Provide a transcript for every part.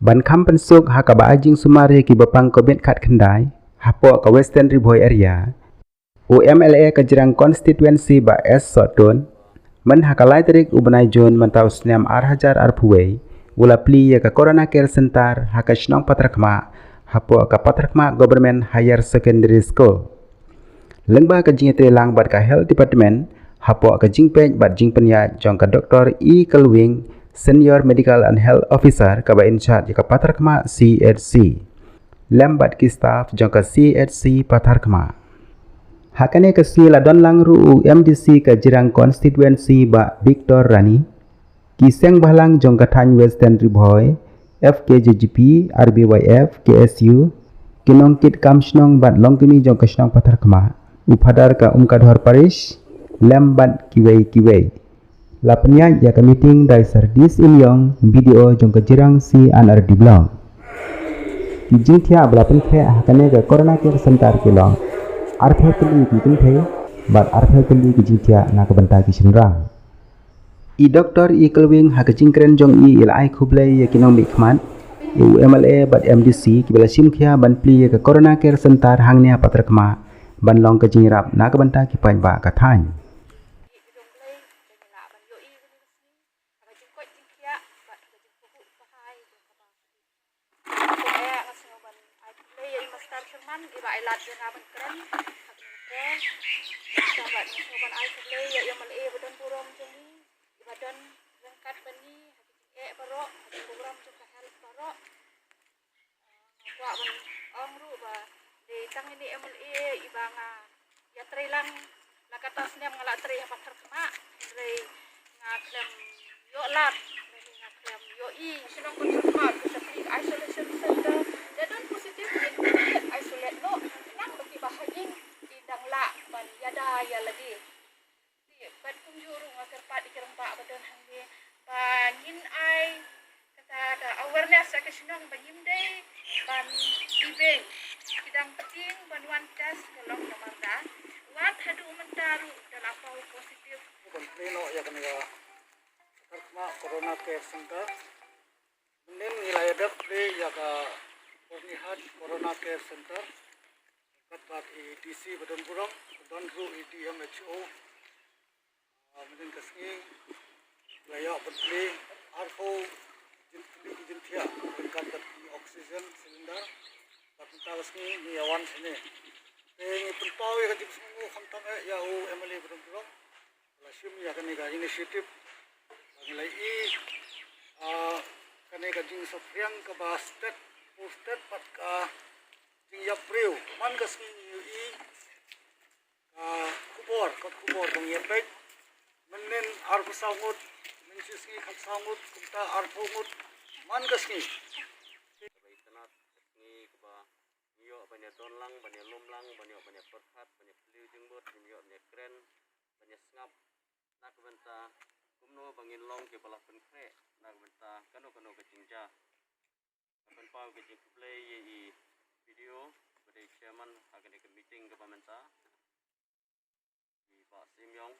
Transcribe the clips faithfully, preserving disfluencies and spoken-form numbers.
Ban kham pynsuk ha kaba ai jingsumar ïa kiba pang covid khatkhyndai hapoh ka Western Ri Bhoi Area, u M L A ka Jirang Constituency Bah S Sohtun, myn ha ka lai tarik u bnai Jun mynta u snem ar hajar arphew wei, u la plie ïa ka Corona Care Center ha ka shnong Patharkhmah hapoh ka Patharkhmah Government Higher Secondary School. Lyngba ka jingïatreilang bad ka Health Department, hapoh ka jingpeit bad jingpynïaid jong ka Doktor E Kelwing, Senior Medical and Health Officer kaba in charge ïa ka Patharkhmah C H C, lem bad ki staff jong ka C H C Patharkhmah. Ha kane ka sngi la don lang ruh u M D C ka Jirang Constituency Bah Victor Rani, ki seng bhalang jong ka thaiñ Western Ri Bhoi, F K J G P, R B Y F, K S U, ki nongkitkam shnong bad longkmie jong ka shnong Patharkhmah, u Phadar ka Umkadhor Parish, lem bad kiwei kiwei. La pynïaid ïa ka meeting da i Sir D S Imïong, B D O jong ka Jirang C and R D Block. Ki jingthiah ba la pynkhreh ha kane ka Corona Care Center ki long arphew tylli ki kynthei bad arphew tylli ki jingthiah na ka bynta ki shynrang. I Doktor E Kelwing ha ka jingkren jong i, i la ai khublei ïa ki nongmihkhmat, ïa u M L A bad M D C kiba la shim khia ban plie ïa ka Corona Care Center hangne ha Patharkhmah ban long ka jingïarap na ka bynta ki paidbah ka thaiñ. Kum eh, nga sngew ban ai khublei ïa i Master Sherman, iba ai lad ïa nga ban kren ha kane ka por. Sa bad nga sngew ban ai khublei ïa i M L A ba don burom jong ngi, iba don ryngkat bad ngi ha ki jingeh baroh, ha ki program jong ka health baroh. Nga kwah ban ong ruh ba dei tang ine i M L A iba nga ïatrei lang. La katta snem nga la trei ha Patharkhmah, hynrei nga khlem ïoh lad, hynrei nga khlem ïohi. Shnong Patharkhmah ki sa plie isolation center, lada don positive ngin isolate noh, khnang ba kiba ha ïing ki dang lah ban ïada ïa lade. Bad kumjuh ruh nga kyrpad ïa ki rangbah ba don hangne ba ngin ai kata ka awareness ha ka shnong ba ngim dei ban ibeiñ. Ki dang pyntieng ban wan test ka long namar da wat haduh mynta ruh da la paw positive. Ban plie noh ïa kane ka Patharkhmah Corona Care Center. Mynnin ngi la ïadep plie ïa ka Byrnihat Corona Care Center. Ryngkat bad i D C ba don burom, don ruh i D M H O. Ah, mynnin ka sngi la ïoh ban plie arphew jin tylli ki jingthiah ryngkat bad ki oxygen cylinder. Bad mynta ka sngi ngi ïa wan shane. Te ngi pynpaw ïa ka jingsngewnguh khamtam eh ïa u M L A ba don burom. La shim ïa kane ka initiative ba ngi la ïohi, ah, kane ka jingsaphriang kaba stet, u stet bad ka jingïap briew. Man ka sngi ngi ïohi ka khubor, ka khubor ba ngi ïa peit. Mynnin arphew saw ngut, mynshisngi khatsaw ngut, kumta arphew ngut man ka sngi. Kaba itynnad ka sngi kaba ngi ïoh ban ïa don lang, ban ïa lum lang, ban ïoh ban ïa pyrkhat, ban ïa plie jingmut, ban ïoh ban ïa kren, ban ïa sngap na ka bynta kumno ba ngin long kiba la pynkhreh na ka bynta kano kano ka jingjia. Nga pynpaw ka jingkhublei ïa i B D O ba dei chairman ha kane ka meeting kaba mynta, i Bah Simiong,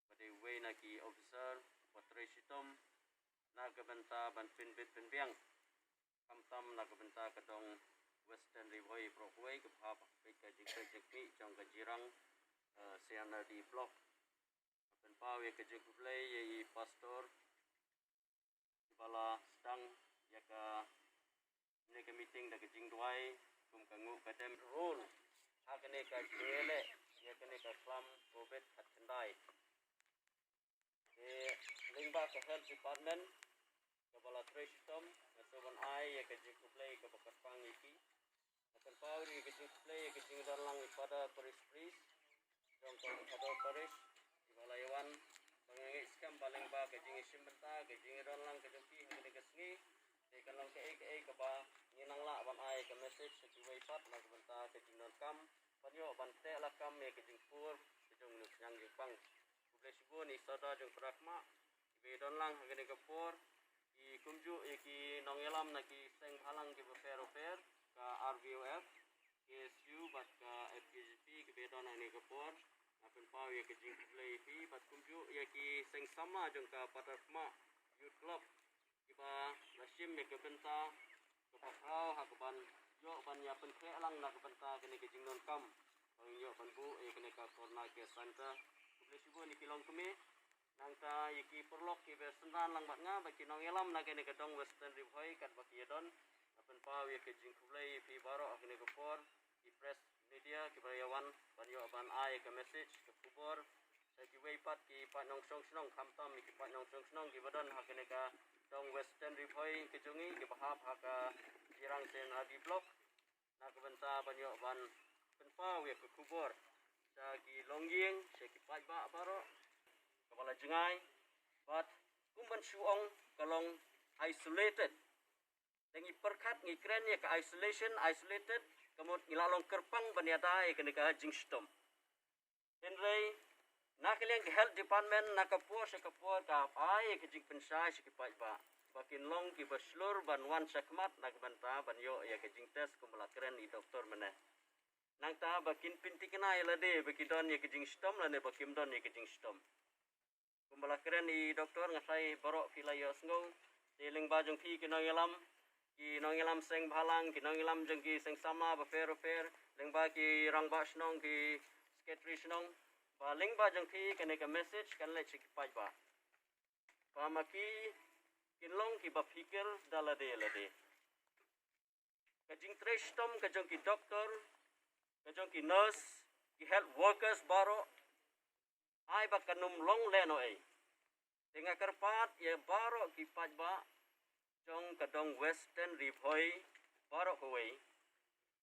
ba dei uwei na ki officer ba trei shitom na ka bynta ban pynbit pynbiang, khamtam na ka bynta ka dong Western Ri Bhoi baroh kawei, kaba hap ha ka jingpeit jingkhmih jong ka Jirang, eh, C and R D Block. Pynpaw ïa ka jingkhublei ïa i pastor ba la sdang ïa kane ka meeting da ka jingduwai kum ka nguh ka dem rule ha kane ka jingïaleh ïa kane ka klam covid khatkhyndai. Te lyngba ka health department kaba la trei shitom, nga sngewbha ban ai ïa ka jingkhublei kaba kyrpang ïa ki. Nga pynpaw ruh ïa ka jingkhublei ïa ka jingdon lang i Father Parish Priest jong ka Umkadhor Parish, iba la ïa wan, ba nga ngeit skhem ba lyngba ka jingïashim bynta, ka jingdon lang ka jong ki ha kane ka sngi, te kan long kaei kaei kaba ngin nang lah ban ai ka message sha kiwei pat na ka bynta ka jingdonkam ban ïoh ban teh lakam ïa ka jingpur ka jong u nongpynïaid jingpang. Khublei shibun ïa i Sordar jong Patharkhmah, kiba ïadon lang ha kane ka por, i kumjuh ïa ki nongïalam na ki seng bhalang kiba pher bapher, ka R B Y F, K S U bad ka F K J P kiba ïadon ha kane ka por. Nga pynpaw ïa ka jingkhublei ïa phi bad kumjuh ïa ki seng samla jong ka Patharkhmah Youth Club kiba la Shim ïa ka bynta kaba khraw ha kaban ïoh ban ïa pynkhreh lang na ka bynta kane ka jingdonkam ba ngin ïoh ban buh ïa kane ka Corona Care Center. Khublei shibun ïa ki longkmie. Nangta ïa ki paralok kiba synran lang bad nga, ba ki nongïalam na kane ka dong Western Ri Bhoi, katba ki ïadon, nga pynpaw ïa ka jingkhublei ïa phi baroh ha kane ka por, ki press media kiba ïa wan ban ïoh ban ai ïa ka message, ka khubor sha kiwei pat ki paid nongshong shnong, khamtam ïa ki paid nongshong shnong kiba don ha kane ka dong Western Ri Bhoi ka jong ngi, kiba hap ha ka Jirang Seng R D Block, na ka bynta ban ïoh ban pynpaw ïa ka khubor sha ki longïing, sha ki paidbah baroh, kaba la jngai, bad kum ban shu ong ka long isolated. Te ngi pyrkhat, ngi kren ïa ka isolation, isolated, ka mut ngi la long kyrpang ban ïada ïa kane ka jingshitom. Hynrei na ka liang ka health department, na ka por sha ka por ka ai ïa ka jingpynshai sha ki paidbah ba kin long kiba shlur ban wan shakhmat na ka bynta ban ïoh ïa ka jingtest kumba la kren i doktor mynne. Nangta ba kin pynthikna ïa lade ba ki don ïa ka jingshitom lane ba kim don ïa ka jingshitom. Kumba la kren i doktor, nga tharai baroh phi la ïohsngew. Te lyngba jong phi ki nongïalam, ki nongïalam seng bhalang, ki nongïalam jong ki seng samla bapher bapher, lyngba ki rangbah shnong, ki secretary shnong, ba lyngba jong phi kane ka message kan leit sha ki paidbah, ba ma ki kin long kiba phikir da lade lade. Ka jingtrei shitom ka jong ki doktor, ka jong ki nurse, ki health workers baroh, ai ba kan ym long lehnohei. Te nga kyrpad ïa baroh ki paidbah jong ka dong Western Ri Bhoi baroh kawei,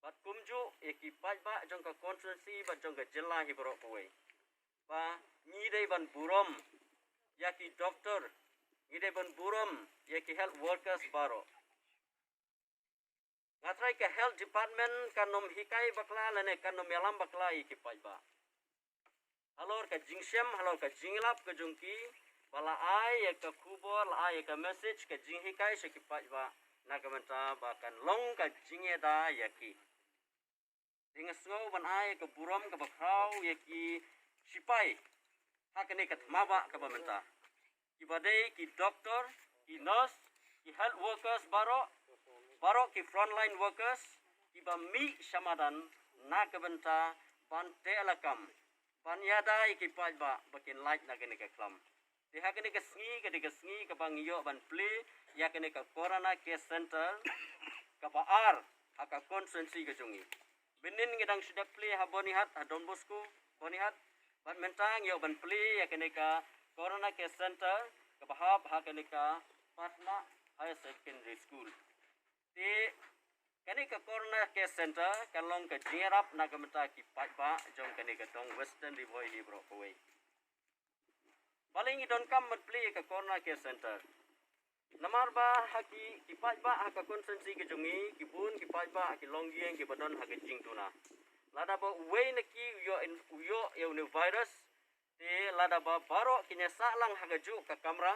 bad kumjuh ïa ki paidbah jong ka constituency bad jong ka jylla hi baroh kawei, ba ngi dei ban burom ïa ki doktor, ngi dei ban burom ïa ki health workers baroh. Nga tharai ka health department kan ym hikai bakla lane kan ym ïalam bakla ïa ki paidbah halor ka jingshem, halor ka jinglap ka jong ki, ba la ai ïa ka khubor, la ai ïa ka message, ka jinghikai sha ki paidbah na ka bynta ba kan long ka jingïada ïa ki. Te nga sngew ban ai ka burom kaba khraw ïa ki shipai ha kane ka thma bah kaba mynta, kiba dei ki doktor, ki nurse, ki health workers baroh, baroh ki frontline workers, kiba mih shamadan na ka bynta ban teh lakam, ban ïada ïa ki paidbah ba kin lait na kane ka khlam. Te ha kane ka sngi, ka dei ka sngi kaba ngi ïoh ban plie ïa kane ka Corona Care Center kaba ar ha ka constituency ka jong ngi. Mynnin ngi dang shu dep plie ha Bonihat, ha Don Bosco Bonihat, bad mynta ngi ïoh ban plie ïa kane ka Corona Care Center kaba hap ha kane ka Parkhmah Higher Secondary School. Te kane ka Corona Care Center kan long ka jingïarap na ka bynta ki paidbah jong kane ka dong Western Ri Bhoi hi baroh kawei. Balei ngi donkam ban plie ka Corona Care Center? Namar ba ha ki, ki paidbah ha ka constituency ka jong ngi, ki bun ki paidbah ha ki longïing kiba don ha ka jingduna. Lada ba uwei na ki u ïoh in, u ïoh ïa une u virus, te lada ba baroh kin ïasah lang ha kajuh ka kamra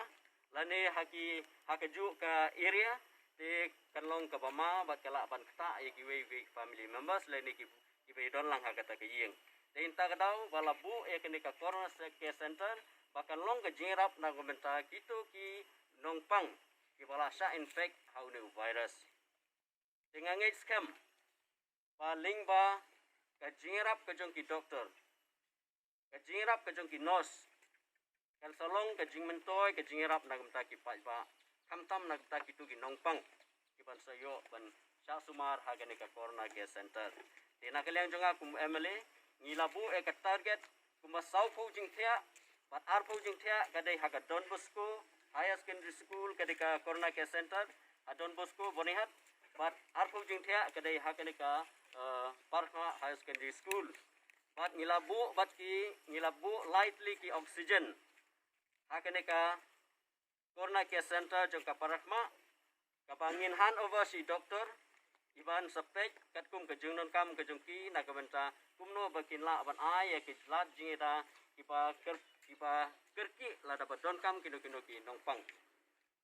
lane ha ki, ha kajuh ka area, te kan long kaba ma bad ka lah ban ktah ïa kiwei kiwei family members lane ki, kiba ïadon lang ha kata ka ïing. Te ynta ka daw ba la buh ïa kane ka Corona Care Center ba kan long ka jingïarap na ka bynta kito ki nongpang kiba la shah infect ha une u virus. Te nga ngeit skhem ba lyngba ka jingïarap ka jong ki doktor, ka jingïarap ka jong ki nurse, kan sa long ka jingmyntoi, ka jingïarap na ka bynta ki paidbah, khamtam na ka bynta kito ki nongpang kiban sa ïoh ban shah sumar ha kane ka Corona Care Center. Te na ka liang jong nga kum u M L A, ngi la buh ïa ka target kumba sawphew jingthiah, bad arphew jingthiah ka dei ha ka Don Bosco Higher Secondary School, ka dei ka Corona Care Center ha Don Bosco Bonihat, bad arphew jingthiah ka dei ha kane ka, eh, Parkhmah Higher Secondary School. Bad ngi la buh, bad ki, ngi la buh lai tylli ki oxygen ha kane ka Corona Care Center jong ka Parkhmah, kaba ngin hand over sha i doktor iban sa peit katkum ka jingdonkam ka jong ki na ka bynta kumno ba kin lah ban ai ïa ki lad jingïada kiba kyr-, kiba kyrkieh lada ba donkam kino kino ki nongpang.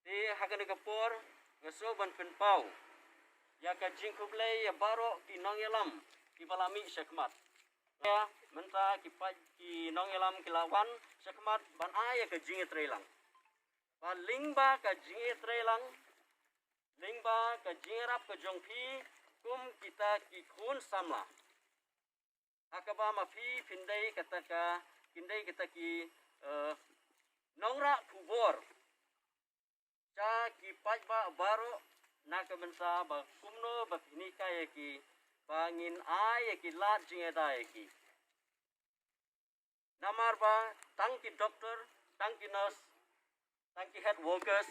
Te ha kane ka por nga sngew ban pynpaw ïa ka jingkhublei ïa baroh ki nongïalam kiba la mih shakhmat. Ïa mynta ki paid ki nongïalam ki la wan shakhmat ban ai ïa ka jingïatreilang. Ba lyngba ka jingïatreilang lyngba ka jingïarap ka jong phi kum kita ki khun samla. Ha kaba ma phi phin dei kata ka, kin dei kata ki, eh, nongrah khubor sha ki paidbah baroh na ka bynta ba kumno ba phin hikai ïa ki, ba ngin ai ïa ki lad jingïada ïa ki. Namar ba tang ki doktor, tang ki nurse, tang ki health workers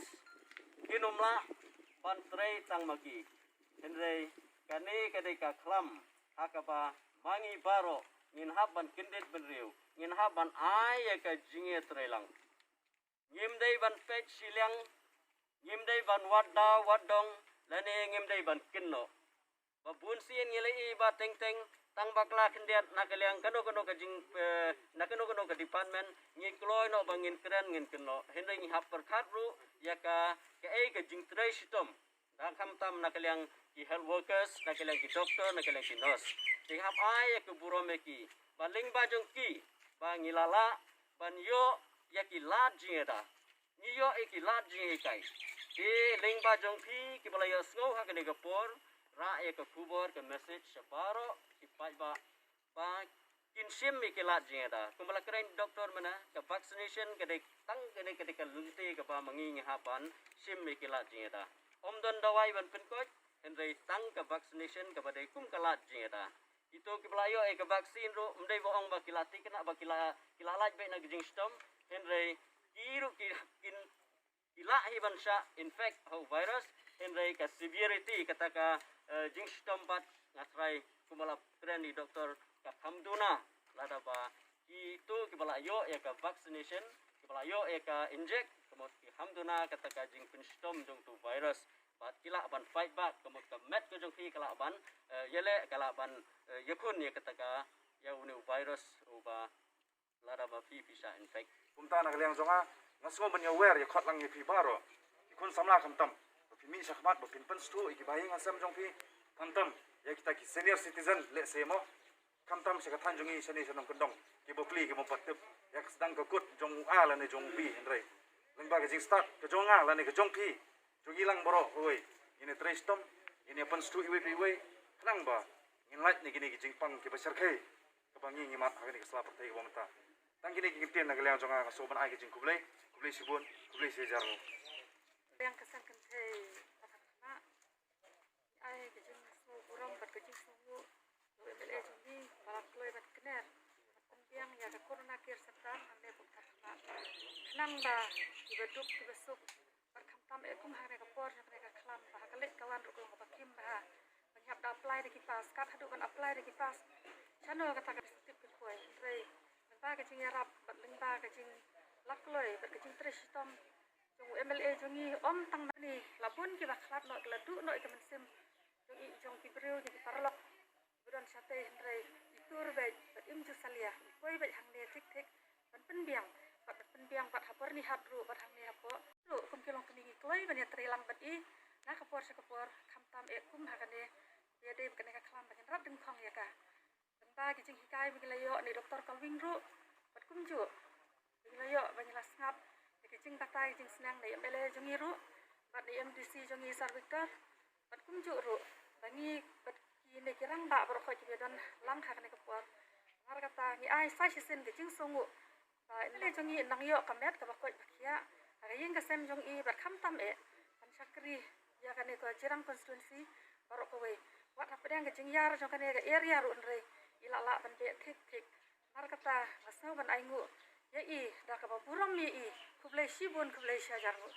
kin ym lah ban trei tang ma ki. Hynrei kane ka dei ka khlam ha kaba ma ngi baroh ngin hap ban kyndit bynriew, ngin hap ban ai ïa ka jingïatreilang. Ngim dei ban peit shiliang, ngim dei ban wad daw wad dong, lane ngim dei ban kynnoh. Ba bun sien ngi la ïohi ba teng teng tang bakla khyndiat na ka liang kano kano ka jing, eh, na kano kano ka department ngi kloi noh ba ngin kren ngin kynnoh. Hynrei ngi hap pyrkhat ruh ïa ka, kaei ka jingtrei shitom. Dang khamtam na ka liang ki health workers, na ka liang ki doktor, na ka liang ki nurse. Te hap ai ïa ka burom ïa ki ba lyngba jong ki ba ngi la lah ban ïoh ïa ki lad jingïada. Ngi ïoh ïa ki lad jinghikai. Te lyngba jong phi kiba la ïohsngew ha kane ka por, rah ïa ka khubor, ka message sha baroh ki paidbah ba kin shim ïa ki lad jingïada. Kumba la kren doktor mynne, ka vaccination ka dei tang kane ka dei ka lynti kaba ma ngi ngi hap ban shim ïa ki lad jingïada. Ym don dawai ban pynkoit, hynrei tang ka vaccination kaba dei kum ka lad jingïada. Kito kiba la ïoh ïa ka vaccine ruh ym dei ba ong ba ki la thikna, ba ki la, ki la lait beit na ka jingshitom, hynrei ki ruh ki, kin, ki lah hi ban shah infect ha u virus, hynrei ka severity kata ka, eh, jingshitom pat nga tharai kumba la kren i doktor ka kham duna lada ba kito kiba la ïoh ïa ka vaccination, kiba la ïoh ïa ka inject, ka mut ki kham duna kata ka jingpynshitom jong utu u virus. Bad ki lah ban fight back, ka mut ka met ka jong phi ka lah ban, eh, ïaleh, ka lah ban, eh, ïakhun ïa kata ka, ïa une u virus uba lada ba phi phi shah infect. Kumta na ka liang jong nga, nga sngew ban ïa wer ïa khot lang ïa phi baroh ki khun samla khamtam ba phi mih shakhmat ba phin pynsngewthuh ïa ki bahaïing hasem jong phi, khamtam ïa kita ki senior citizen lehse mo, khamtam sha ka thaiñ jong ngi shane sha Nongkyndong, ki bapli ki bym pat tip ïa ka sdang ka kut jong u A lane jong u B, hynrei lyngba ka jingstad ka jong nga lane ka jong phi, jong ngi lang baroh kawei, ngin ïa trei shitom, ngin ïa pynsngewthuh iwei pa iwei khnang ba ngin lait na kine ki jingpang kiba shyrkhei kaba ngi ngi mad ha kane ka sla pyrthei kaba mynta. Tang kine ki kyntien na ka liang jong nga, nga sngewbha ban ai ka jingkhublei, khublei shibun, khublei shihajar nguh. Biang ka seng kynthei ba khatkhmat. Ai ka jingsngewburom bad ka jingsngewnguh ïa u M L A jong ngi ba la kloi ban kner ban pynbiang ïa ka Corona Care Center hangne bad khatkhmat. Khnang ba kiba duk kiba suk bad khamtam eh kum hangne ka por jong kane ka khlam ba ha ka leit ka wan ruh ka long kaba khim bha. Ban hap da apply da ki pass, kat haduh ban apply da ki pass. Shano kata ka tip ki poi, hynrei lyngba ka jingïarap bad lyngba ka jinglaitluid bad ka jingtrei shitom jong u M L A jong ngi, ym tang ma ngi, la bun kiba khlad noh, ki la duh noh ïa ka mynsiem jong i, jong ki briew, jong ki paralok ba don shatei, hynrei i tur beit bad im ju salia, i poi beit hangne thik thik ban pynbiang, bad ban pynbiang bad ha por ngi hap ruh bad hangne hapoh ruh kum ki longkmie ngi kloi ban ïatrei lang bad i na ka por sha ka por, khamtam eh kum ha kane, ïa dei ba kane ka khlam ba ngin rat dyngkhong ïa ka. Lyngba ki jinghikai ba ngi la ïoh na i Doktor Kalwing ruh bad kumjuh ba ngi la ïoh, ba ngi la sngap ïa ki jingbatai jingsneng na i M L A jong ngi ruh bad na i M D C jong ngi Sir Victor, bad kumjuh ruh ba ngi bad kine ki rangbah baroh khoit kiba don lang ha kane ka por. Namar kata ngi ai sa shisien ka jingsngewnguh ba i M L A jong ngi i nang ïoh ka met kaba koit ba khiah ha ka ïing ka sem jong i bad khamtam eh ban shakri ïa kane ka Jirang constituency baroh kawei. Wat hapdeng ka jingïar jong kane ka area ruh hynrei i la lah ban beh thik thik. Namar kata nga sngew ban ainguh ïa i da kaba burom ïa i. Khublei shibun, khublei shihajar nguh.